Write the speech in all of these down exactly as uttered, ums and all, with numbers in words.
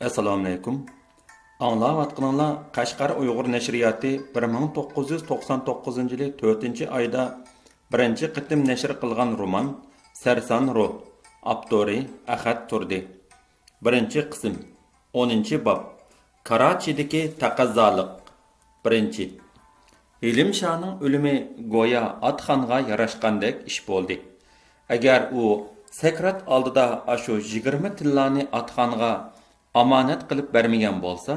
ئەسسالامۇئەلەيكۇم. ئاڭلاۋاتقىنىڭلار قەشقەر ئۇيغۇر نەشرىياتى بىر مىڭ توققۇز يۈز توقسان توققۇزىنچى يىلى تۆتىنچى ئايدا بىرىنچى قېتىم نەشر قىلغان رومان سەرسان روھ، ئاپتورى ئەخەت تۇردى. بىرىنچى قىسىم، ئونىنچى باب، كاراچىدىكى تەقەززالىق. بىرىنچى، ھېلىم شاھنىڭ ئۆلۈمى گويا ئاتخانغا ياراشقاندەك ئىش بولدى. ئەگەر ئۇ سەكرات ئالدىدا ئاشۇ يىگىرمە تىللانى ئاتخانغا ئامانەت قىلىپ بەرمىگەن بولسا،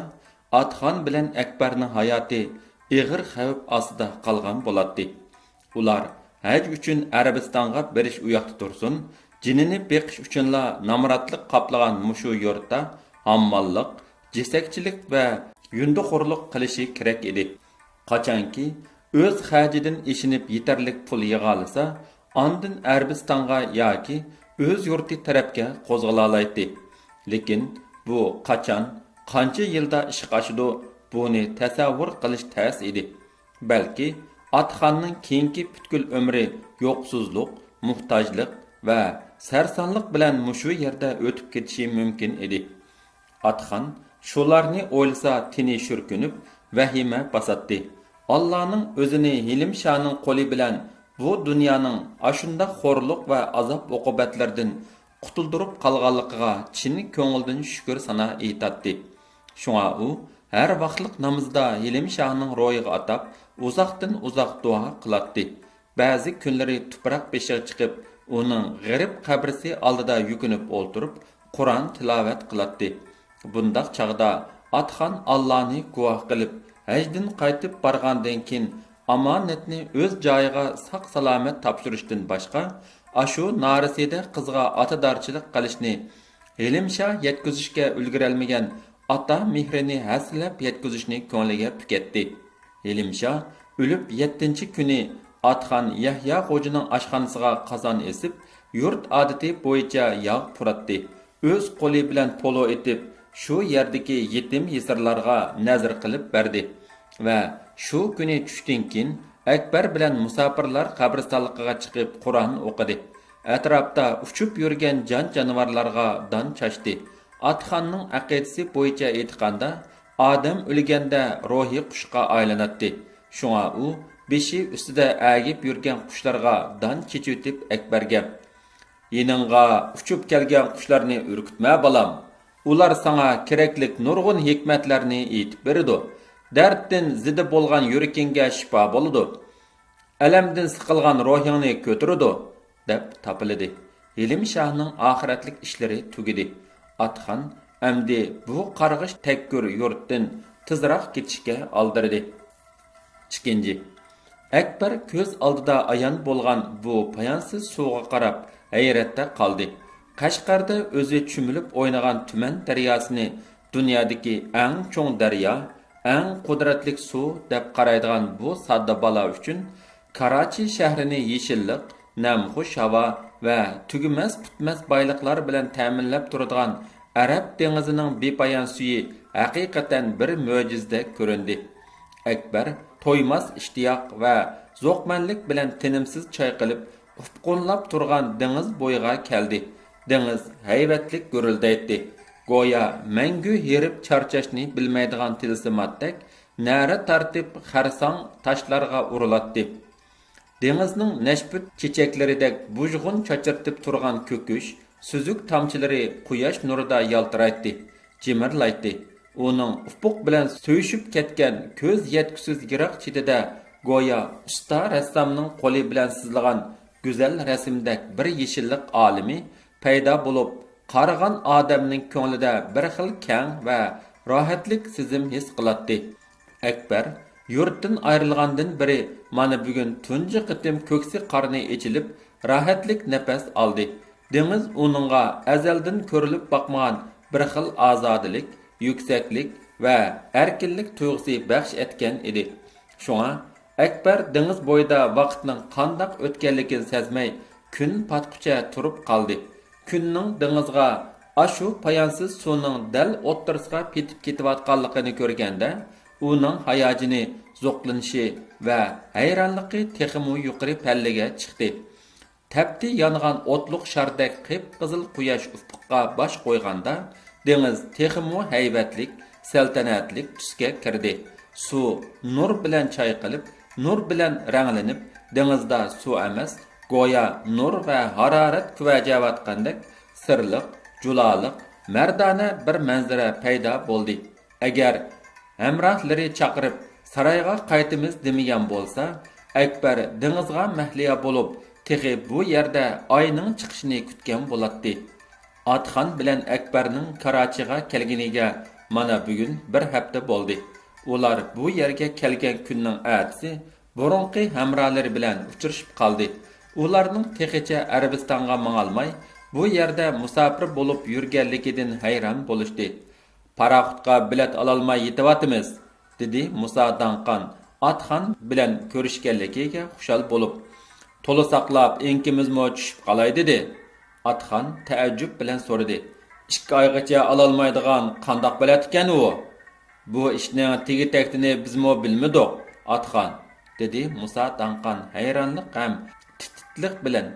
ئاتخان بىلەن ئەكبەرنىڭ ھاياتى ئېغىر خەۋپ ئاستىدا قالغان بولاتتى. ئۇلار ھەج ئۈچۈن ئەرەبىستانغا بېرىش ئۇياقتا تۇرسۇن، جېنىنى بېقىش ئۈچۈنلا نامراتلىق قاپلىغان مۇشۇ يۇرتتا ھامماللىق، جېسەكچىلىك ۋە يۇندىخورلۇق قىلىشى كېرەك ئىدى. قاچانكى ئۆز خەجىدىن ئېشىنىپ يېتەرلىك پۇل يىغالىسا، ئاندىن ئەرەبىستانغا ياكى ئۆز يۇرتى تەرەپكە قوزغىلالايتتى. لېكىن بۇ قاچان، قانچە يىلدا ئىشقا ئاشىدۇ، بۇنى تەسەۋۋۇر قىلىش تەس ئىدى. بەلكى ئاتخاننىڭ كېيىنكى پۈتكۈل ئۆمرى يوقسۇزلۇق، موھتاجلىق ۋە سەرسانلىق بىلەن مۇشۇ يەردە ئۆتۈپ كېتىشى مۇمكىن ئىدى. ئاتخان شۇلارنى ئويلىسا تېنى شۈركۈنۈپ، ۋەھىمە باساتتى. ئاللانىڭ ئۆزىنى ھېلىم شاھنىڭ قولى بىلەن بۇ دۇنيانىڭ ئاشۇنداق خورلۇق ۋە ئازاب-ئوقۇبەتلىرىدىن قۇتۇلدۇرۇپ قالغانلىقىغا چىن كۆڭۈلدىن شۈكۈر سانا ئېيتاتتى. شۇڭا ئۇ ھەر ۋاقىتلىق نامىزىدا ھېلىم شاھنىڭ روھىغا ئاتاپ، ئۇزاقتىن ئۇزاق دۇئا قىلاتتى. بەزى كۈنلىرى تۇپراق بېشىغا چىقىپ، ئۇنىڭ غېرىب قەبرىسى ئالدىدا يۈكۈنۈپ ئولتۇرۇپ، قۇرئان تىلاۋەت قىلاتتى. بۇنداق چاغدا ئاتخان ئاللانى گۇۋاھ قىلىپ، ھەجدىن قايتىپ بارغاندىن كېيىن، ئامانەتنى ئۆز جايىغا ساق-سالامەت تاپشۇرۇشتىن باشقا، ئاشۇ نارەسىدە قىزغا ئاتىدارچىلىق قىلىشنى ھېلىم شاھ يەتكۈزۈشكە ئۈلگۈرەلمىگەن ئاتا مېھرىنى ھەسسىلەپ يەتكۈزۈشنى كۆڭلىگە پۈكەتتى. ھېلىم شاھ ئۆلۈپ يەتتىنچى كۈنى ئاتخان يەھيا خوجىنىڭ ئاشخانىسىغا قازان ئېسىپ، يۇرت ئادىتى بويىچە ياغ پۇراتتى. ئۆز قولى بىلەن پولۇ ئېتىپ، شۇ يەردىكى يېتىم يېسىرلارغا نەزىر قىلىپ بەردى ۋە شۇ كۈنى چۈشتىن كېيىن ئەكبەر بىلەن مۇساپىرلار قەبرىستانلىقىغا چىقىپ قۇرئان ئوقۇدى. ئەتراپتا ئۇچۇپ يۈرگەن جان-جانىۋارلارغا دان چاچتى. ئاتخاننىڭ ئەقىدىسى بويىچە ئېيتقاندا، ئادەم ئۆلگەندە روھى قۇشقا ئايلىناتتى. شۇڭا ئۇ بېشى ئۈستىدە ئەگىپ يۈرگەن قۇشلارغا دان چېچىۋېتىپ ئەكبەرگە، يېنىڭغا ئۇچۇپ كەلگەن قۇشلارنى ئۈركۈتمە، بالام. ئۇلار ساڭا كېرەكلىك نۇرغۇن ھېكمەتلەرنى ئېيتىپ بېرىدۇ. دەردتىن زېدە بولغان يۈرىكىڭگە شىپا بولىدۇ. ئەلەمدىن سىقىلغان روھىڭنى كۆتۈرىدۇ، دەپ تاپىلىدى. ھېلىم شاھنىڭ ئاخىرەتلىك ئىشلىرى تۈگىدى. ئاتخان ئەمدى بۇ قارغىش تەككۈر يۇرتتىن تېزراق كېتىشكە ئالدىرىدى. ئىككىنچى، ئەكبەر كۆز ئالدىدا ئايان بولغان بۇ پايانسىز سۇغا قاراپ ھەيرەتتە قالدى. قەشقەردە ئۆزى چۆمۈلۈپ ئوينىغان تۈمەن دەرياسىنى دۇنيادىكى ئەڭ چوڭ دەريا، ئەڭ قۇدرەتلىك سۇ دەپ قارايدىغان بۇ ساددا بالا ئۈچۈن كاراچى شەھىرىنى يېشىللىق، نەمخۇش ھاۋا ۋە تۈگىمەس پۈتمەس بايلىقلار بىلەن تەمىنلەپ تۇرىدىغان ئەرەب دېڭىزىنىڭ بىپايان سۈيى ھەقىقەتەن بىر مۆجىزىدەك كۆرۈندى. ئەكبەر تويماس ئىشتىياق ۋە زوقمەنلىك بىلەن تىنىمسىز چايقىلىپ، ئۇپقۇنلاپ تۇرغان دېڭىز بويىغا كەلدى. دېڭىز ھەيۋەتلىك گۈرۈلدەيتتى. گويا مەڭگۈ ھېرىپ چارچاشنى بىلمەيدىغان تىلسىماتتەك، نەرە تارتىپ خەرساڭ تاشلارغا ئۇرۇلاتتى. دېڭىزنىڭ نەشپۈت چېچەكلىرىدەك بۇژغۇن چاچرىتىپ تۇرغان كۆكۈش، سۈزۈك تامچىلىرى قۇياش نۇرىدا يالتىرايتتى، جىمىرلايتتى. ئۇنىڭ ئۇپۇق بىلەن سۆيۈشۈپ كەتكەن كۆز يەتكۈسىز يىراق چېتىدە گويا ئۇستا رەسسامنىڭ قولى بىلەن سىزلىغان گۈزەل رەسىمدەك بىر يېشىللىق ئالىمى پەيدا بولۇپ، قارىغان ئادەمنىڭ كۆڭلىدە بىر خىل كەڭ ۋە راھەتلىك سېزىم ھېس قىلاتتى. ئەكبەر يۇرتتىن ئايرىلغاندىن بېرى مانا بۈگۈن تۇنجى قېتىم كۆكسى قارنى ئېچىلىپ، راھەتلىك نەپەس ئالدى. دېڭىز ئۇنىڭغا ئەزەلدىن كۆرۈلۈپ باقمىغان بىر خىل ئازادىلىك، يۈكسەكلىك ۋە ئەركىنلىك تۇيغۇسى بەخش ئەتكەن ئىدى. شۇڭا ئەكبەر دېڭىز بويىدا ۋاقىتنىڭ قانداق ئۆتكەنلىكىنى سەزمەي، كۈن پاتقۇچە تۇرۇپ قالدى. كۈننىڭ دېڭىزغا، ئاشۇ پايانسىز سۇنىڭ دەل ئوتتۇرىسىغا پېتىپ كېتىۋاتقانلىقىنى كۆرگەندە، ئۇنىڭ ھاياجىنى، زوقلىنىشى ۋە ھەيرانلىقى تېخىمۇ يۇقىرى پەللىگە چىقتى. تەپتى يانغان ئوتلۇق شاردەك قىپقىزىل قۇياش ئۇپۇققا باش قويغاندا، دېڭىز تېخىمۇ ھەيۋەتلىك، سەلتەنەتلىك تۈسكە كىردى. سۇ نۇر بىلەن چايقىلىپ، نۇر بىلەن رەڭلىنىپ، دېڭىزدا سۇ ئەمەس، گويا نۇر ۋە ھارارەت كۆۋەجەۋاتقاندەك سىرلىق، جۇلالىق، مەردانە بىر مەنزىرە پەيدا بولدى. ئەگەر ھەمراھلىرى چاقىرىپ، سارايغا قايتىمىز دېمىگەن بولسا، ئەكبەر دېڭىزغا مەھلىيا بولۇپ، تېخى بۇ يەردە ئاينىڭ چىقىشىنى كۈتكەن بولاتتى. ئاتخان بىلەن ئەكبەرنىڭ كاراچىغا كەلگىنىگە مانا بۈگۈن بىر ھەپتە بولدى. ئۇلار بۇ يەرگە كەلگەن كۈننىڭ ئەتىسى بۇرۇنقى ھەمراھلىرى بىلەن ئۇچرىشىپ قالدى. ئۇلارنىڭ تېخىچە ئەرەبىستانغا ماڭالماي، بۇ يەردە مۇساپىر بولۇپ يۈرگەنلىكىدىن ھەيران بولۇشتى. پاراخوتقا بېلەت ئالالماي يېتىۋاتىمىز، دېدى مۇسا داڭقان ئاتخان بىلەن كۆرۈشكەنلىكىگە خۇشال بولۇپ. تولا ساقلاپ ئېڭىكىمىزمۇ چۈشۈپ قالاي، دېدى. ئاتخان تەئەججۈپ بىلەن سورىدى، ئىككى ئايغىچە ئالالمايدىغان قانداق بېلەت ئىكەن ئۇ؟ بۇ ئىشنىڭ تېگى-تەكتىنى بىزمۇ بىلمىدۇق، ئاتخان، دېدى مۇسا داڭقان ھەيرانلىق ھەم تىتىتلىق بىلەن.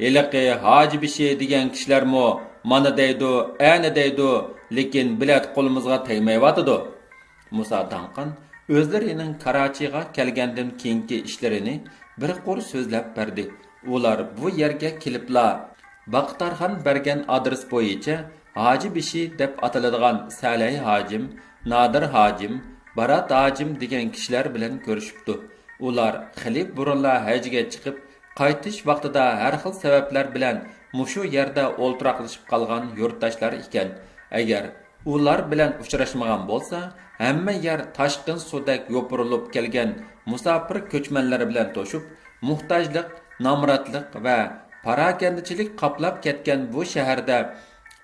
ھېلىقى ھاجى بېشى دېگەن كىشىلەرمۇ مانا دەيدۇ، ئەنە دەيدۇ، لېكىن بېلەت قولىمىزغا تەگمەيۋاتىدۇ. مۇسا داڭقان ئۆزلىرىنىڭ كاراچىغا كەلگەندىن كېيىنكى ئىشلىرىنى بىر قۇر سۆزلەپ بەردى. ئۇلار بۇ يەرگە كېلىپلا، باقتارخان بەرگەن ئادرېس بويىچە ھاجى بېشى دەپ ئاتىلىدىغان سەلەي ھاجىم، نادىر ھاجىم، بارات ھاجىم دېگەن كىشىلەر بىلەن كۆرۈشۈپتۇ. ئۇلار خېلى بۇرۇنلا ھەجگە چىقىپ، قايتىش ۋاقتىدا ھەر خىل سەۋەبلەر بىلەن مۇشۇ يەردە ئولتۇراقلىشىپ قالغان يۇرتداشلار ئىكەن. ئەگەر ئۇلار بىلەن ئۇچراشمىغان بولسا، ھەممە يەر تاشقىن سۇدەك يوپۇرۇلۇپ كەلگەن مۇساپىر كۆچمەنلەر بىلەن توشۇپ، موھتاجلىق، نامراتلىق ۋە پاراكەندىچىلىك قاپلاپ كەتكەن بۇ شەھەردە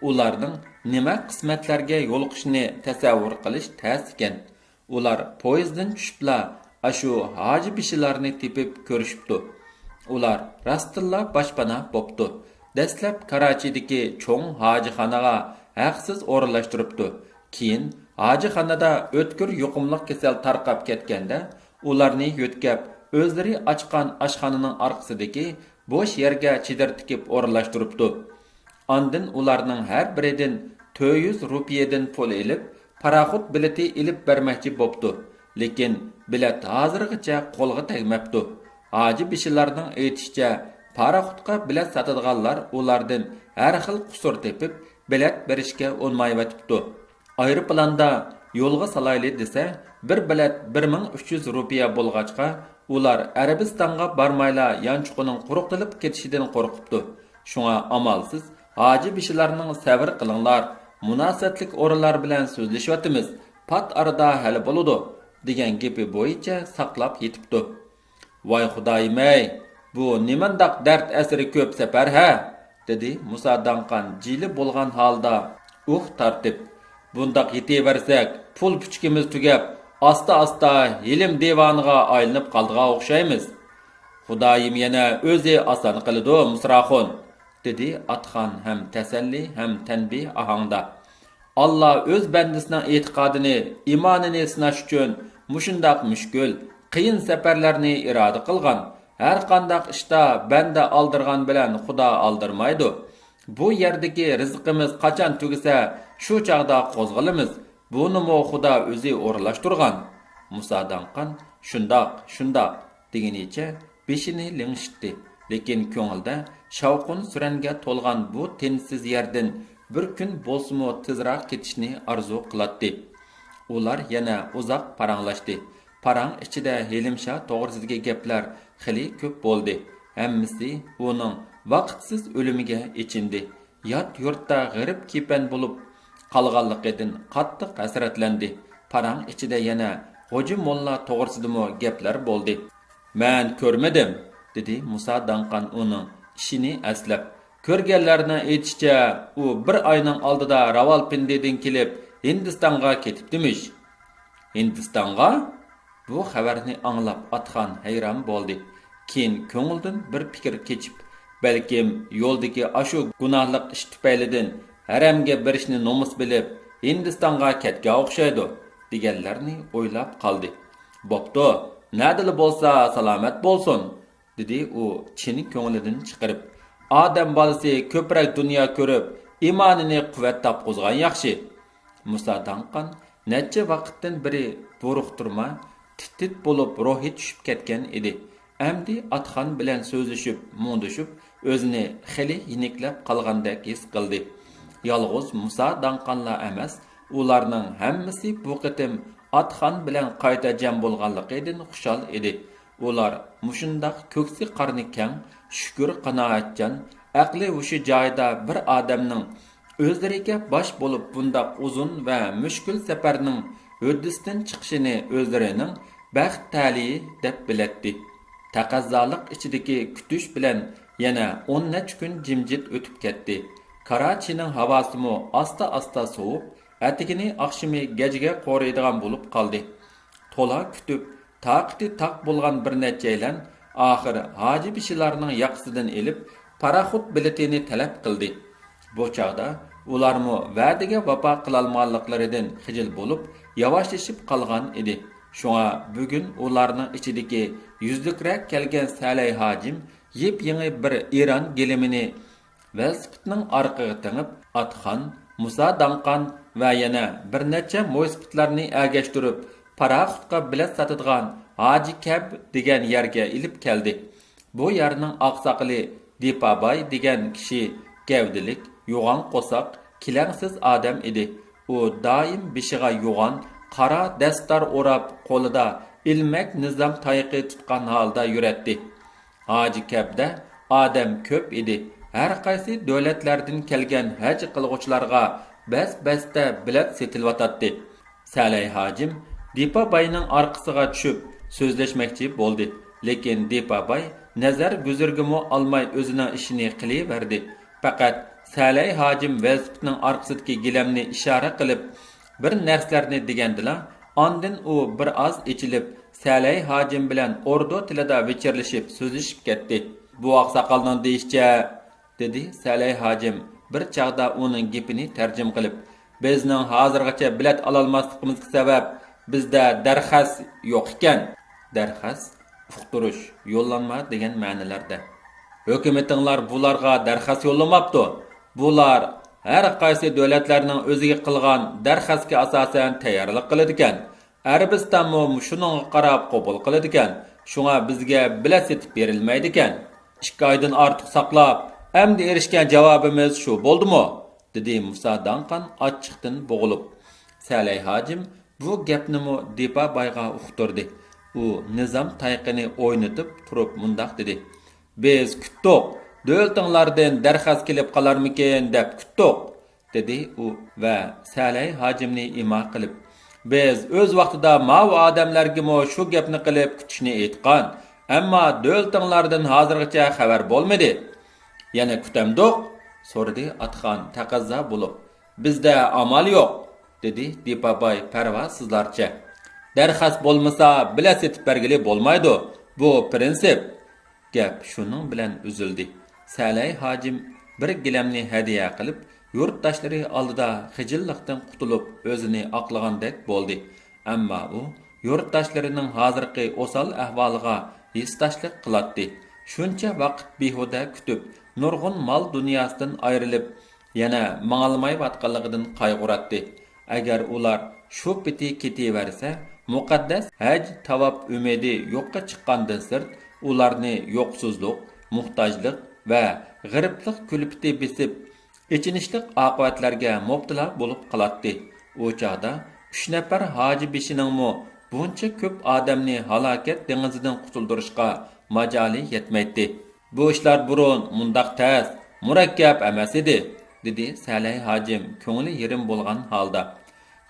ئۇلارنىڭ نېمە قىسمەتلەرگە يولۇقۇشىنى تەسەۋۋۇر قىلىش تەس ئىكەن. ئۇلار پويىزدىن چۈشۈپلا ئاشۇ ھاجى بېشىلارنى تېپىپ كۆرۈشۈپتۇ. ئۇلار راستتىنلا باشپاناھ بوپتۇ. دەسلەپ كاراچىدىكى چوڭ ھاجىخانىغا ھەقسىز ئورۇنلاشتۇرۇپتۇ. كېيىن ھاجىخانىدا ئۆتكۈر يۇقۇملۇق كېسەل تارقاپ كەتكەندە، ئۇلارنى يۆتكەپ، ئۆزلىرى ئاچقان ئاشخانىنىڭ ئارقىسىدىكى بوش يەرگە چېدىر تىكىپ ئورۇنلاشتۇرۇپتۇ. ئاندىن ئۇلارنىڭ ھەر بىرىدىن تۆت يۈز رۇپىيەدىن پۇل ئېلىپ، پاراخوت بېلىتى ئېلىپ بەرمەكچى بوپتۇ. لېكىن بېلەت ھازىرغىچە قولغا تەگمەپتۇ. ھاجى بېشىلارنىڭ ئېيتىشىچە، پاراخوتقا بېلەت ساتىدىغانلار ئۇلاردىن ھەر خىل قۇسۇر تېپىپ، بېلەت بېرىشكە ئۇنىمايۋېتىپتۇ. ئايروپىلاندا يولغا سالايلى دېسە، بىر بېلەت بىر مىڭ ئۈچ يۈز رۇپىيە بولغاچقا، ئۇلار ئەرەبىستانغا بارمايلا يانچۇقىنىڭ قۇرۇقلىنىپ كېتىشىدىن قورقۇپتۇ. شۇڭا ئامالسىز، ھاجى بېشىلارنىڭ سەۋر قىلىڭلار، مۇناسىۋەتلىك ئورۇنلار بىلەن سۆزلىشىۋاتىمىز، پات ئارىدا ھەل بولىدۇ، دېگەن گېپى بويىچە ساقلاپ يېتىپتۇ. ۋاي خۇدايىم-ئەي، بۇ نېمانداق دەرد ئەسىرى كۆپ سەپەر ھە! دېدى مۇسا داڭقان جىلە بولغان ھالدا ئۇھ تارتىپ. بۇنداق يېتىۋەرسەك، پۇل پۈچىكىمىز تۈگەپ، ئاستا-ئاستا ھېلىم دىۋانىغا ئايلىنىپ قالىدىغان ئوخشايمىز. خۇدايىم يەنە ئۆزى ئاسان قىلىدۇ، مىسراخۇن، دېدى ئاتخان ھەم تەسەللى ھەم تەنبىھ ئاھاڭدا. ئاللا ئۆز بەندىسىنىڭ ئېتىقادىنى، ئىمانىنى سىناش ئۈچۈن مۇشۇنداق مۈشكۈل، قىيىن سەپەرلەرنى ئىرادە قىلغان. ھەرقانداق ئىشتا بەندە ئالدىرىغان بىلەن خۇدا ئالدىرىمايدۇ. بۇ يەردىكى رىزقىمىز قاچان تۈگىسە، شۇ چاغدا قوزغىلىمىز. بۇنىمۇ خۇدا ئۆزى ئورۇنلاشتۇرغان. مۇسا داڭقان، شۇنداق، شۇنداق، دېگىنىچە بېشىنى لىڭشىتتى، لېكىن كۆڭلىدە شاۋقۇن-سۈرەنگە تولغان بۇ تىنچسىز يەردىن بىر كۈن بولسىمۇ تېزراق كېتىشنى ئارزۇ قىلاتتى. ئۇلار يەنە ئۇزاق پاراڭلاشتى. پاراڭ ئىچىدە ھېلىمشا توغرىسىدىكى گەپلەر خېلى كۆپ بولدى. ھەممىسى ئۇنىڭ ۋاقىتسىز ئۆلۈمىگە ئېچىندى. يات يۇرتتا غېرىب-كېپەن بولۇپ قالغانلىقىدىن قاتتىق ھەسرەتلەندى. پاراڭ ئىچىدە يەنە غوجا موللا توغرىسىدىمۇ گەپلەر بولدى. مەن كۆرمىدىم، دېدى مۇسا داڭقان ئۇنىڭ ئىشىنى ئەسلەپ. كۆرگەنلەرنىڭ ئېيتىشىچە، ئۇ بىر ئاينىڭ ئالدىدا راۋالپىندىدىن كېلىپ، ھىندىستانغا كېتىپتىمىش. ھىندىستانغا؟ بۇ خەۋەرنى ئاڭلاپ ئاتخان ھەيران بولدى. كېيىن كۆڭلىدىن بىر پىكىر كېچىپ، بەلكىم يولدىكى ئاشۇ گۇناھلىق ئىش تۈپەيلىدىن ھەرەمگە بېرىشنى نومۇس بىلىپ، ھىندىستانغا كەتكەن ئوخشايدۇ، دېگەنلەرنى ئويلاپ قالدى. بوپتۇ، نەدىلا بولسا سالامەت بولسۇن، دېدى ئۇ چىن كۆڭلىدىن چىقىرىپ. ئادەم بالىسى كۆپرەك دۇنيا كۆرۈپ، ئىمانىنى قۇۋۋەت تاپقۇزغان ياخشى. مۇسا داڭقان نەچچە ۋاقىتتىن بېرى بۇرۇقتۇرما تىت-تىت بولۇپ روھى چۈشۈپ كەتكەن ئىدى. ئەمدى ئاتخان بىلەن سۆزلىشىپ، مۇڭدىشىپ، ئۆزىنى خېلى يېنىكلەپ قالغاندەك ھېس قىلدى. يالغۇز مۇسا داڭقانلا ئەمەس، ئۇلارنىڭ ھەممىسى بۇ قېتىم ئاتخان بىلەن قايتا جەم بولغانلىقىدىن خۇشال ئىدى. ئۇلار مۇشۇنداق كۆكسى قارنى كەڭ، شۈكۈر قانائەتچان، ئەقلى ھوشى جايىدا بىر ئادەمنىڭ ئۆزلىرىگە باش بولۇپ بۇنداق ئۇزۇن ۋە مۈشكۈل سەپەرنىڭ ھۆددىسىدىن چىقىشىنى ئۆزلىرىنىڭ بەخت تەلىيى دەپ بىلەتتى. تەقەززالىق ئىچىدىكى كۈتۈش بىلەن يەنە ئون نەچچە كۈن جىمجىت ئۆتۈپ كەتتى. كاراچىنىڭ ھاۋاسىمۇ ئاستا-ئاستا سوۋۇپ، ئەتىگىنى ئاخشىمى گەجگە قورۇيدىغان بولۇپ قالدى. تولا كۈتۈپ، تاقىتى تاق بولغان بىر نەچچەيلەن ئاخىر ھاجى بېشىلارنىڭ ياقىسىدىن ئېلىپ، پاراخوت بېلىتىنى تەلەپ قىلدى. بۇ چاغدا ئۇلارمۇ ۋەدىگە ۋاپا قىلالمىغانلىقلىرىدىن خىجىل بولۇپ، ياۋاشلىشىپ قالغان ئىدى. شۇڭا بۈگۈن ئۇلارنىڭ ئىچىدىكى يۈزلۈكرەك كەلگەن سەلەي ھاجىم يېپيېڭى بىر ئىران گىلىمىنى ۋېلىسىپىتنىڭ ئارقىغا تېڭىپ، ئاتخان، مۇسا داڭقان ۋە يەنە بىر نەچچە مويسىپىتلارنى ئەگەشتۈرۈپ، پاراخوتقا بېلەت ساتىدىغان ھاجى كەب دېگەن يەرگە ئېلىپ كەلدى. بۇ يەرنىڭ ئاقساقىلى دىپاباي دېگەن كىشى گەۋدىلىك، يوغان قورساق، كېلەڭسىز ئادەم ئىدى. ئۇ دائىم بېشىغا يوغان، قارا دەستار ئوراپ، قولىدا ئىلمەك نىزام تايىقى تۇتقان ھالدا يۈرەتتى. ھاجى كەبدە ئادەم كۆپ ئىدى. ھەر قايسى دۆلەتلەردىن كەلگەن ھەج قىلغۇچىلارغا بەس-بەستە بېلەت سېتىلىۋاتاتتى. سەلەي ھاجىم دىپا باينىڭ ئارقىسىغا چۈشۈپ سۆزلەشمەكچى بولدى، لېكىن دىپا باي نەزەر گۈزىرىگىمۇ ئالماي ئۆزىنىڭ ئىشىنى قىلىۋەردى. پەقەت سەلەي ھاجىم ۋېلىسىپىتنىڭ ئارقىسىدىكى گىلەمنى ئىشارە قىلىپ، بىر نەرسىلەرنى دېگەندىلا، ئاندىن ئۇ بىر ئاز ئېچىلىپ، سەلەي ھاجىم بىلەن ئوردۇ تىلىدا ۋىچىرلىشىپ سۆزلىشىپ كەتتى. بۇ ئاقساقالنىڭ دېيىشىچە، دېدى سەلەي ھاجىم بىر چاغدا ئۇنىڭ گېپىنى تەرجىمە قىلىپ، بىزنىڭ ھازىرغىچە بېلەت ئالالماسلىقىمىزغا سەۋەب، بىزدە دەرخەس يوق ئىكەن. دەرخەس، ئۇقتۇرۇش، يوللانما دېگەن مەنىلەردە. ھۆكۈمىتىڭلار بۇلارغا دەرخەس يوللىماپتۇ. بۇلار ھەر قايسى دۆلەتلەرنىڭ ئۆزىگە قىلغان دەرخەسكە ئاساسەن تەييارلىق قىلىدىكەن. ئەرەبىستانمۇ مۇشۇنىڭغا قاراپ قوبۇل قىلىدىكەن. شۇڭا بىزگە بېلەت سېتىپ بېرىلمەيدىكەن. ئىككى ئايدىن ئارتۇق ساقلاپ، ئەمدى ئېرىشكەن جاۋابىمىز شۇ بولدىمۇ؟ دېدى مۇسا داڭقان ئاچچىقتىن بوغۇلۇپ. سەلەي ھاجىم بۇ گەپنىمۇ دىپا بايغا ئۇقتۇردى. ئۇ نىزام تايىقىنى ئوينىتىپ تۇرۇپ مۇنداق دېدى: بىز كۈتتۇق، دۆلىتىڭلاردىن دەرخەس كېلىپ قالارمىكىن دەپ كۈتتۇق، دېدى ئۇ ۋە سەلەي ھاجىمنى ئىما قىلىپ، بىز ئۆز ۋاقتىدا ماۋۇ ئادەملەرگىمۇ شۇ گەپنى قىلىپ كۈتۈشنى ئېيتقان، ئەمما دۆلىتىڭلاردىن ھازىرغىچە خەۋەر بولمىدى. يەنە كۈتەمدۇق؟ سورىدى ئاتخان تەقەززا بولۇپ. بىزدە ئامال يوق، دېدى دىپاباي پەرۋاسىزلارچە. دەرخەس بولمىسا، بېلەت سېتىپ بەرگىلى بولمايدۇ. بۇ پىرىنسىپ. گەپ شۇنىڭ بىلەن ئۈزۈلدى. سەلەي ھاجىم بىر گىلەمنى ھەدىيە قىلىپ، يۇرتداشلىرى ئالدىدا خىجىللىقتىن قۇتۇلۇپ، ئۆزىنى ئاقلىغاندەك بولدى. ئەمما ئۇ يۇرتداشلىرىنىڭ ھازىرقى ئوسال ئەھۋالىغا ھېسداشلىق قىلاتتى. شۇنچە ۋاقىت بىھۇدە كۈتۈپ، نۇرغۇن مال-دۇنياسىدىن ئايرىلىپ، يەنە ماڭالمايۋاتقانلىقىدىن قايغۇراتتى. ئەگەر ئۇلار شۇ پېتى كېتىۋەرسە، مۇقەددەس ھەج تاۋاپ ئۈمىدى يوققا چىققاندىن سىرت، ئۇلارنى يوقسۇزلۇق، موھتاجلىق ۋە غېرىبلىق كۈلپىتى بېسىپ، ئېچىنىشلىق ئاقىۋەتلەرگە مۇپتىلا بولۇپ قالاتتى. ئۇ چاغدا ئۈچ نەپەر ھاجى بېشىنىڭمۇ بۇنچە كۆپ ئادەمنى ھالاكەت دېڭىزىدىن قۇتۇلدۇرۇشقا ماجالى يەتمەيتتى. بۇ ئىشلار بۇرۇن مۇنداق تەس، مۇرەككەپ ئەمەس ئىدى، دېدى سەلەي ھاجىم كۆڭلى يېرىم بولغان ھالدا.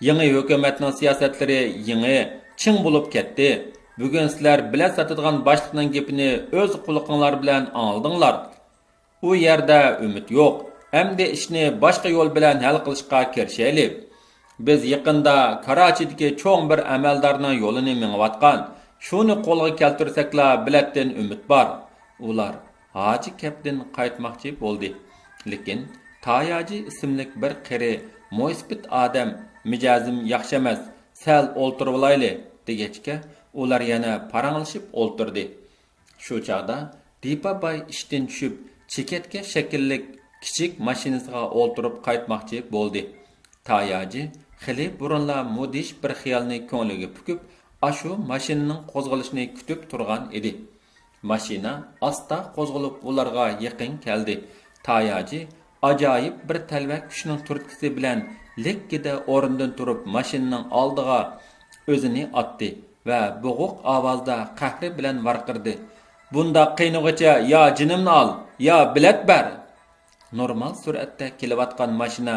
يېڭى ھۆكۈمەتنىڭ سىياسەتلىرى يېڭى، چىڭ بولۇپ كەتتى. بۈگۈن سىلەر بېلەت ساتىدىغان باشلىقنىڭ گېپىنى ئۆز قۇلىقىڭلار بىلەن ئاڭلىدىڭلار. ئۇ يەردە ئۈمىد يوق. ئەمدى ئىشنى باشقا يول بىلەن ھەل قىلىشقا كىرىشەيلى. بىز يېقىندا كاراچىدىكى چوڭ بىر ئەمەلدارنىڭ يولىنى مېڭىۋاتقان. شۇنى قولغا كەلتۈرسەكلا بېلەتتىن ئۈمىد بار. ئۇلار ھاجى كەپتىن قايتماقچى بولدى. لېكىن تاياجى ئىسىملىك بىر قېرى مويسىپىت ئادەم، مىجەزىم ياخشى ئەمەس، سەل ئولتۇرۇۋالايلى، دېگەچكە، ئۇلار يەنە پاراڭلىشىپ ئولتۇردى. شۇ چاغدا دىپا باي ئىشتىن چۈشۈپ، چېكەتكە شەكىللىك كىچىك ماشىنىسىغا ئولتۇرۇپ قايتماقچى بولدى. تاياجى خېلى بۇرۇنلا مۇدھىش بىر خىيالنى كۆڭلىگە پۈكۈپ، ئاشۇ ماشىنىنىڭ قوزغىلىشىنى كۈتۈپ تۇرغان ئىدى. ماشىنا ئاستا قوزغىلىپ ئۇلارغا يېقىن كەلدى. تاياجى ئاجايىپ بىر تەلۋە كۈچنىڭ تۈرتكىسى بىلەن لىككىدە ئورنىدىن تۇرۇپ ماشىنىنىڭ ئالدىغا ئۆزىنى ئاتتى ۋە بوغۇق ئاۋازدا قەھرى بىلەن ۋارقىرىدى: «بۇنداق قىينىغۇچە يا جېنىمنى ئال، يا بېلەت بەر!» نورمال سۈرئەتتە كېلىۋاتقان ماشىنا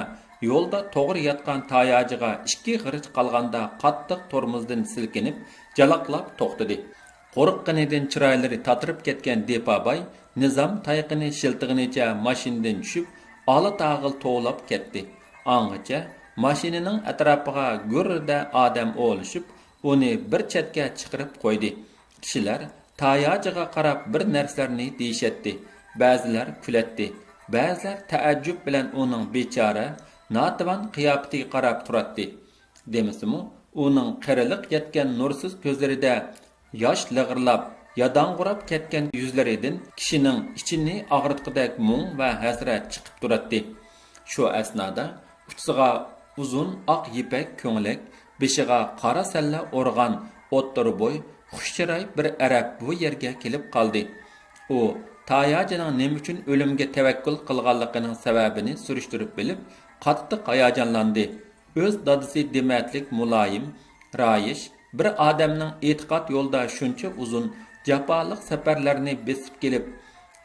يولدا توغرا ياتقان تاياجىغا ئىككى غىرىچ قالغاندا قاتتىق تورمۇزدىن سىلكىنىپ، جالاقلاپ توختىدى. قورققىنىدىن چىرايلىرى تاتىرىپ كەتكەن دىپاباي نىزام تايىقىنى شىلتىغىنىچە ماشىنىدىن چۈشۈپ، ئالا تاغىل توۋلاپ كەتتى. ئاڭغىچە ماشىنىنىڭ ئەتراپىغا گۈررىدە ئادەم ئولىشىپ، ئۇنى بىر چەتكە چىقىرىپ قويدى. كىشىلەر تاياجىغا قاراپ بىر نەرسىلەرنى دېيىشەتتى. بەزىلەر كۈلەتتى. بەزىلەر تەئەججۈپ بىلەن ئۇنىڭ بىچارە، ناتىۋان قىياپىتىگە قاراپ تۇراتتى. دېمىسىمۇ، ئۇنىڭ قېرىلىق يەتكەن نۇرسىز كۆزلىرىدە ياش لىغىرلاپ، ياداڭغۇراپ كەتكەن يۈزلىرىدىن كىشىنىڭ ئىچىنى ئاغرىتقۇدەك مۇڭ ۋە ھەسرەت چىقىپ تۇراتتى. شۇ ئەسنادا ئۇچىسىغا ئۇزۇن ئاق يىپەك كۆڭلەك، بېشىغا قارا سەللە ئورىغان ئوتتۇرا بوي، خۇش چىراي بىر ئەرەب بۇ يەرگە كېلىپ قالدى. ئۇ تاياجىنىڭ نېمە ئۈچۈن ئۆلۈمگە تەۋەككۈل قىلغانلىقىنىڭ سەۋەبىنى سۈرۈشتۈرۈپ بىلىپ، قاتتىق ھاياجانلاندى. ئۆز دادىسى دېمەتلىك مۇلايىم، رايىش، بىر ئادەمنىڭ ئېتىقاد يولىدا شۇنچە ئۇزۇن جاپالىق سەپەرلەرنى بېسىپ كېلىپ،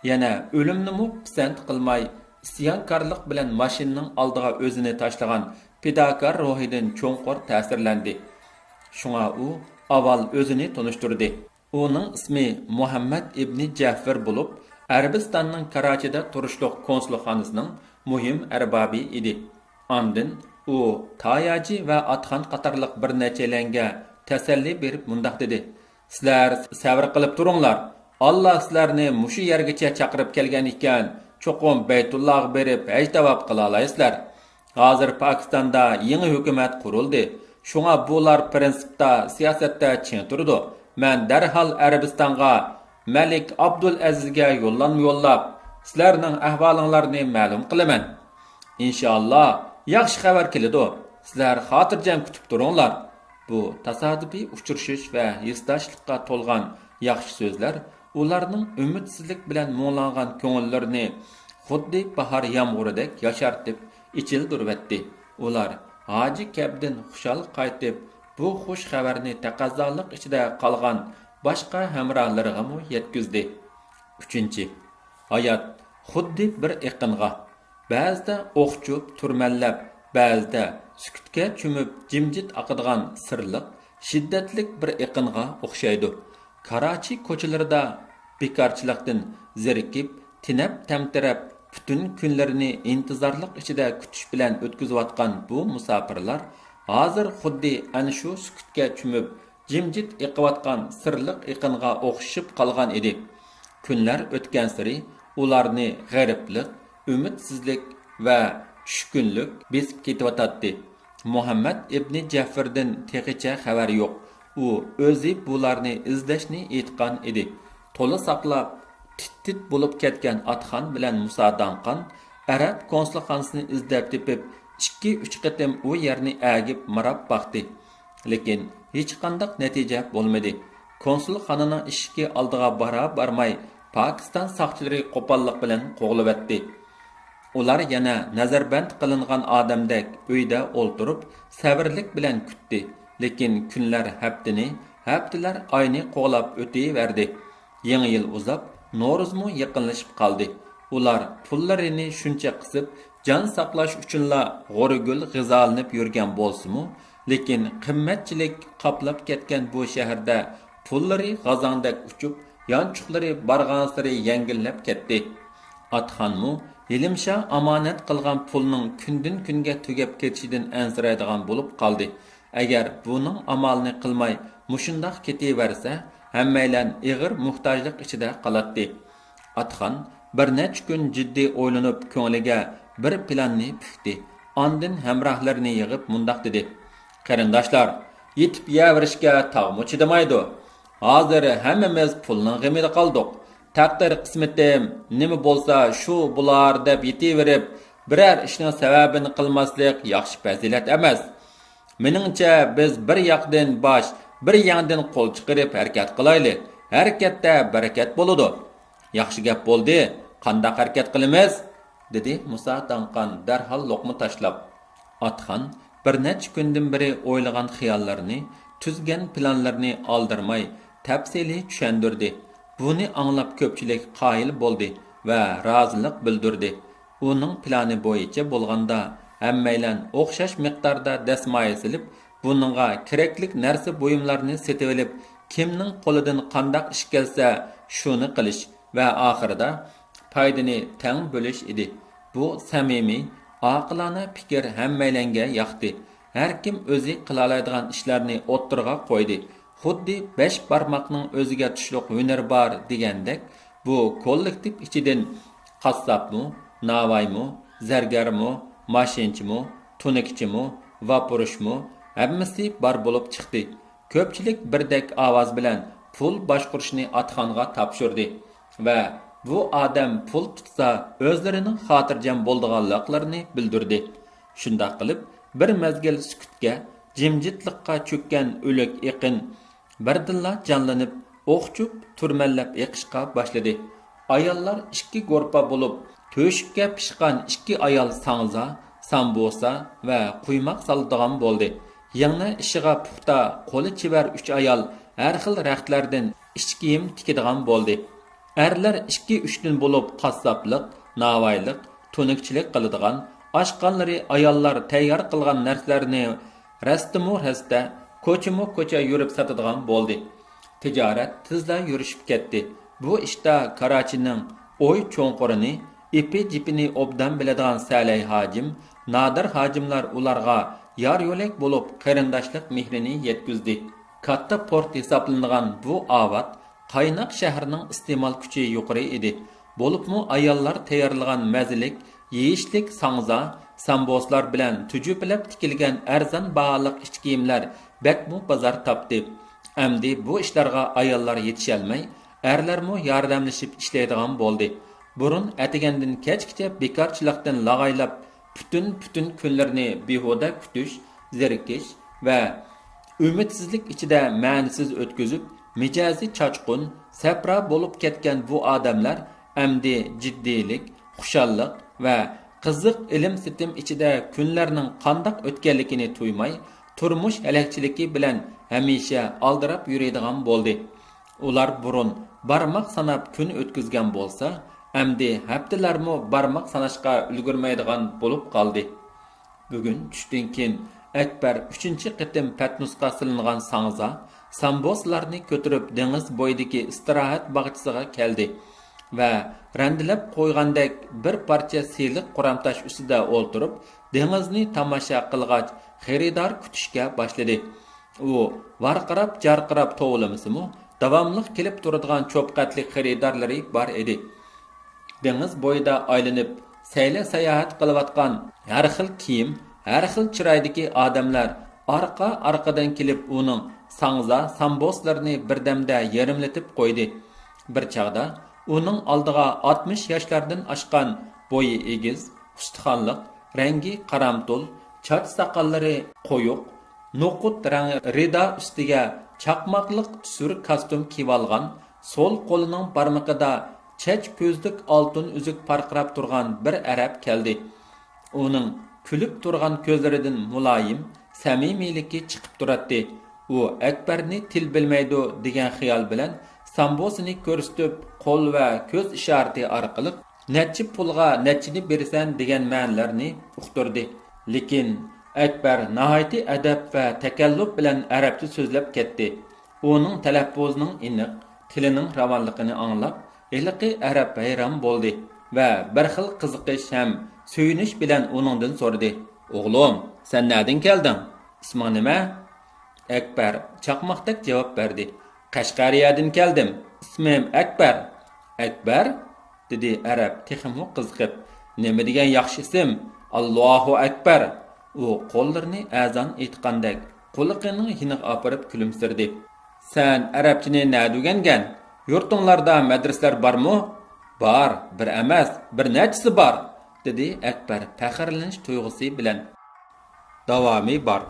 يەنە ئۆلۈمنىمۇ پىسەنت قىلماي، ئىسيانكارلىق بىلەن ماشىنىنىڭ ئالدىغا ئۆزىنى تاشلىغان پىداكار روھىدىن چوڭقۇر تەسىرلەندى. شۇڭا ئۇ ئاۋۋال ئۆزىنى تونۇشتۇردى. ئۇنىڭ ئىسمى مۇھەممەد ئىبنى جەفىر بولۇپ، ئەرەبىستاننىڭ كاراچىدا تۇرۇشلۇق كونسۇلخانىسىنىڭ مۇھىم ئەربابى ئىدى. ئاندىن ئۇ تاياجى ۋە ئاتخان قاتارلىق بىر نەچچەيلەنگە تەسەللى بېرىپ مۇنداق دېدى: «سىلەر سەۋر قىلىپ تۇرۇڭلار. ئاللا سىلەرنى مۇشۇ يەرگىچە چاقىرىپ كەلگەن ئىكەن، چوقۇم بەيتۇللاغا بېرىپ ھەج تاۋاپ قىلالايسىلەر. ھازىر پاكىستاندا يېڭى ھۆكۈمەت قۇرۇلدى. شۇڭا بۇلار پىرىنسىپتا، سىياسەتتە چىڭ تۇرىدۇ. مەن دەرھال ئەرەبىستانغا مەلىك ئابدۇلئەزىزگە يوللانما يوللاپ، سىلەرنىڭ ئەھۋالىڭلارنى مەلۇم قىلىمەن. ئىنشائاللا، ياخشى خەۋەر كېلىدۇ. سىلەر خاتىرجەم كۈتۈپ تۇرۇڭلار.» بۇ تاسادىپىي ئۇچرىشىش ۋە ھېسداشلىققا تولغان ياخشى سۆزلەر ئۇلارنىڭ ئۈمىدسىزلىك بىلەن مۇڭلانغان كۆڭۈللىرىنى خۇددى باھار يامغۇرىدەك ياشارتىپ، ئېچىلدۇرۇۋەتتى. ئۇلار ھاجى كەبدىن خۇشال قايتىپ، بۇ خۇش خەۋەرنى تەقەززالىق ئىچىدە قالغان باشقا ھەمراھلىرىغىمۇ يەتكۈزدى. ئۈچىنچى، ھايات خۇددى بىر ئېقىنغا، بەزىدە ئوخچۇپ تۈرمەللەپ، بەزىدە سۈكۈتكە چۆمۈپ جىمجىت ئاقىدىغان سىرلىق، شىددەتلىك بىر ئېقىنغا ئوخشايدۇ. كاراچى كوچىلىرىدا بىكارچىلىقتىن زېرىكىپ، تېنەپ تەمتىرەپ، پۈتۈن كۈنلىرىنى ئىنتىزارلىق ئىچىدە كۈتۈش بىلەن ئۆتكۈزۈۋاتقان بۇ مۇساپىرلار ھازىر خۇددى ئەنە شۇ سۈكۈتكە چۆمۈپ، جىمجىت ئېقىۋاتقان سىرلىق ئېقىنغا ئوخشىشىپ قالغان ئىدى. كۈنلەر ئۆتكەنسېرى ئۇلارنى غېرىبلىق، ئۈمىدسىزلىك ۋە چۈشكۈنلۈك بېسىپ كېتىۋاتاتتى. مۇھەممەد ئىبنى جەفىردىن تېخىچە خەۋەر يوق. ئۇ ئۆزى بۇلارنى ئىزدەشنى ئېيتقان ئىدى. تولا ساقلاپ، تىت-تىت بولۇپ كەتكەن ئاتخان بىلەن مۇسا داڭقان ئەرەب كونسۇلخانىسىنى ئىزدەپ تېپىپ، ئىككى-ئۈچ قېتىم ئۇ يەرنى ئەگىپ ماراپ باقتى. لېكىن ھېچقانداق نەتىجە بولمىدى. كونسۇلخانىنىڭ ئىشىكى ئالدىغا بارا-بارماي، پاكىستان ساقچىلىرى قوپاللىق بىلەن قوغلىۋەتتى. ئۇلار يەنە نەزەربەند قىلىنغان ئادەمدەك ئۆيدە ئولتۇرۇپ، سەۋرلىك بىلەن كۈتتى. لېكىن كۈنلەر ھەپتىنى، ھەپتىلەر ئاينى قوغلاپ ئۆتۈۋەردى. يېڭى يىل ئۇزاپ، نورۇزمۇ يېقىنلىشىپ قالدى. ئۇلار پۇللىرىنى شۇنچە قىسىپ، جان ساقلاش ئۈچۈنلا غورىگۈل غىزالىنىپ يۈرگەن بولسىمۇ، لېكىن قىممەتچىلىك قاپلاپ كەتكەن بۇ شەھەردە پۇللىرى غازاڭدەك ئۇچۇپ، يانچۇقلىرى بارغانسېرى يەڭگىللەپ كەتتى. ئاتخانمۇ ھېلىمشا ئامانەت قىلغان پۇلنىڭ كۈندىن-كۈنگە تۈگەپ كېتىشىدىن ئەنسىرەيدىغان بولۇپ قالدى. ئەگەر بۇنىڭ ئامالىنى قىلماي مۇشۇنداق كېتىۋەرسە، ھەممەيلەن ئېغىر موھتاجلىق ئىچىدە قالاتتى. ئاتخان بىر نەچچە كۈن جىددىي ئويلىنىپ، كۆڭلىگە بىر پىلاننى پۈكتى. ئاندىن ھەمراھلىرىنى يىغىپ مۇنداق دېدى: «قېرىنداشلار، يېتىپ يەۋېرىشكە تاغمۇ چىدىمايدۇ. ھازىر ھەممىمىز پۇلنىڭ غېمىدە قالدۇق. تەقدىر قىسمىتىم نېمە بولسا شۇ بولار دەپ يېتىۋېرىپ، بىرەر ئىشنىڭ سەۋەبىنى قىلماسلىق ياخشى پەزىلەت ئەمەس. مېنىڭچە، بىز بىر ياقتىن باش، بىر يەڭدىن قول چىقىرىپ ھەرىكەت قىلايلى. ھەرىكەتتە بەرىكەت بولىدۇ. ياخشى گەپ بولدى. قانداق ھەرىكەت قىلىمىز؟ دېدى مۇسا داڭقان دەرھال لوقما تاشلاپ. ئاتخان بىر نەچچە كۈندىن بېرى ئويلىغان خىياللىرىنى، تۈزگەن پىلانلىرىنى ئالدىرىماي، تەپسىلىي چۈشەندۈردى. بۇنى ئاڭلاپ كۆپچىلىك قايىل بولدى ۋە رازىلىق بىلدۈردى. ئۇنىڭ پىلانى بويىچە بولغاندا، ھەممەيلەن ئوخشاش مىقداردا دەسمايە سېلىپ، بۇنىڭغا كېرەكلىك نەرسە بۇيۇملارنى سېتىۋېلىپ، كىمنىڭ قولىدىن قانداق ئىش كەلسە، شۇنى قىلىش ۋە ئاخىرىدا پايدىنى تەڭ بۆلۈش ئىدى. بۇ سەمىمىي، ئاقىلانە پىكىر ھەممەيلەنگە ياقتى. ھەركىم ئۆزى قىلالايدىغان ئىشلارنى ئوتتۇرىغا قويدى. خۇددى بەش بارماقنىڭ ئۆزىگە تۇشلۇق ھۈنىرى بار دېگەندەك، بۇ كوللېكتىپ ئىچىدىن قاسساپمۇ، ناۋايمۇ، زەرگەرمۇ، ماشىنىچىمۇ، تونۇكچىمۇ، ۋاپۇرۇشمۇ، ھەممىسى بار بولۇپ چىقتى. كۆپچىلىك بىردەك ئاۋاز بىلەن پۇل باشقۇرۇشنى ئاتخانغا تاپشۇردى ۋە بۇ ئادەم پۇل تۇتسا، ئۆزلىرىنىڭ خاتىرجەم بولىدىغانلىقلىرىنى بىلدۈردى. شۇنداق قىلىپ، بىر مەزگىل سۈكۈتكە، جىمجىتلىققا چۆككەن ئۆلۈك ئېقىن بىردىنلا جانلىنىپ، ئوخچۇپ تۈرمەنلەپ ئېقىشقا باشلىدى. ئاياللار ئىككى گۇرۇپپا بولۇپ، تۆشۈككە پىشقان ئىككى ئايال ساڭزا، سامبۇسا ۋە قۇيماق سالىدىغان بولدى. يىڭنە ئىشىغا پۇختا، قولى چېۋەر ئۈچ ئايال ھەر خىل رەختلەردىن ئىچ كىيىم تىكىدىغان بولدى. ئەرلەر ئىككى ئۈچتىن بولۇپ، قاسساپلىق، ناۋايلىق، تونۇكچىلىق قىلىدىغان، ئاشقانلىرى ئاياللار تەييار قىلغان نەرسىلەرنى رەستىمۇ رەستە، كوچىمۇ كوچا يۈرۈپ ساتىدىغان بولدى. تىجارەت تېزلا يۈرۈشۈپ كەتتى. بۇ ئىشتا كاراچىنىڭ ئوي چوڭقۇرىنى، ئېپى جىپىنى ئوبدان بىلىدىغان سەلەي ھاجىم، نادىر ھاجىملار ئۇلارغا يار يۆلەك بولۇپ، قېرىنداشلىق مېھرىنى يەتكۈزدى. كاتتا پورت ھېسابلىنىدىغان بۇ ئاۋات قايناق شەھىرىنىڭ ئىستېمال كۈچى يۇقىرى ئىدى. بولۇپمۇ ئاياللار تەييارلىغان مەززىلىك، يېيىشلىك ساڭزا، سامبوسلار بىلەن تۈجۈپىلەپ تىكىلگەن ئەرزان باھالىق ئىچ كىيىملەر بەكمۇ بازار تاپتى. ئەمدى بۇ ئىشلارغا ئاياللار يېتىشەلمەي، ئەرلەرمۇ ياردەملىشىپ ئىشلەيدىغان بولدى. بۇرۇن ئەتىگەندىن كەچكىچە بىكارچىلىقتىن لاغايلاپ، پۈتۈن، پۈتۈن كۈنلىرىنى بىھۇدە كۈتۈش، زېرىكىش ۋە ئۈمىدسىزلىك ئىچىدە مەنىسىز ئۆتكۈزۈپ، مىجەزى چاچقۇن، سەپرا بولۇپ كەتكەن بۇ ئادەملەر ئەمدى جىددىيلىك، خۇشاللىق ۋە قىزىق ئېلىم-سېتىم ئىچىدە كۈنلەرنىڭ قانداق ئۆتكەنلىكىنى تۇيماي، تۇرمۇش ھەلەكچىلىكى بىلەن ھەمىشە ئالدىراپ يۈرىدىغان بولدى. ئۇلار بۇرۇن بارماق ساناپ كۈن ئۆتكۈزگەن بولسا، ئەمدى ھەپتىلەرمۇ بارماق ساناشقا ئۈلگۈرمەيدىغان بولۇپ قالدى. بۈگۈن چۈشتىن كېيىن ئەكبەر ئۈچىنچى قېتىم پەتنۇسقا سېلىنغان ساڭزا، سامبوسىلارنى كۆتۈرۈپ دېڭىز بويىدىكى ئىستىراھەت باغچىسىغا كەلدى ۋە رەندىلەپ قويغاندەك بىر پارچە سىلىق قۇرامتاش ئۈستىدە ئولتۇرۇپ، دېڭىزنى تاماشا قىلغاچ، خېرىدار كۈتۈشكە باشلىدى. ئۇ ۋارقىراپ-جارقىراپ توۋلىمىسىمۇ، داۋاملىق كېلىپ تۇرىدىغان چوپقەتلىك خېرىدارلىرى بار ئىدى. دېڭىز بويىدا ئايلىنىپ، سەيلە-ساياھەت قىلىۋاتقان ھەر خىل كىيىم، ھەر خىل چىرايدىكى ئادەملەر ئارقا-ئارقىدىن كېلىپ، ئۇنىڭ ساڭزا، سامبوسلىرىنى بىردەمدە يېرىملىتىپ قويدى. بىر چاغدا ئۇنىڭ ئالدىغا ئاتمىش ياشلاردىن ئاشقان، بويى ئېگىز، ئۇستىخانلىق، رەڭگى قارامتۇل، چاچ-ساقاللىرى قويۇق، نوقۇت رەڭ رىدا ئۈستىگە چاقماقلىق سۈر كاستيۇم كىيىۋالغان، سول قولىنىڭ بارمىقىدا چەچ كۆزلۈك ئالتۇن ئۈزۈك پارقىراپ تۇرغان بىر ئەرەب كەلدى. ئۇنىڭ كۈلۈپ تۇرغان كۆزلىرىدىن مۇلايىم سەمىمىيلىكى چىقىپ تۇراتتى. ئۇ ئەكبەرنى تىل بىلمەيدۇ دېگەن خىيال بىلەن سامبوسىنى كۆرسىتىپ، قول ۋە كۆز ئىشارىتى ئارقىلىق نەچچە پۇلغا نەچچىنى بېرىسەن دېگەن مەنىلەرنى ئۇقتۇردى. لېكىن ئەكبەر ناھايىتى ئەدەپ ۋە تەكەللۇپ بىلەن ئەرەبچە سۆزلەپ كەتتى. ئۇنىڭ تەلەپپۇزىنىڭ ئېنىق، تىلىنىڭ راۋانلىقىنى ئاڭلاپ، ھېلىقى ئەرەب ھەيران بولدى ۋە بىر خىل قىزىقىش ھەم سۆيۈنۈش بىلەن ئۇنىڭدىن سورىدى: «ئوغلۇم، سەن نەدىن كەلدىڭ؟ ئىسمىڭ نېمە؟» ئەكبەر چاقماقتەك جاۋاب بەردى: «قەشقەرىيەدىن كەلدىم. ئىسمىم ئەكبەر.» «ئەكبەر؟» دېدى ئەرەب تېخىمۇ قىزىقىپ. «نېمە دېگەن ياخشى ئىسىم! ئاللاھۇ ئەكبەر!» ئۇ قوللىرىنى ئەزان ئېيتقاندەك قۇلىقىنىڭ يېنىغا ئاپىرىپ كۈلۈمسىرىدى. «سەن ئەرەبچىنى نەدە ئۆگەنگەن؟ يۇرتۇڭلاردا مەدرىسىلەر بارمۇ؟» «بار، بىر ئەمەس، بىر نەچچىسى بار!» دېدى ئەكبەر پەخىرلىنىش تۇيغۇسى بىلەن. داۋامى بار.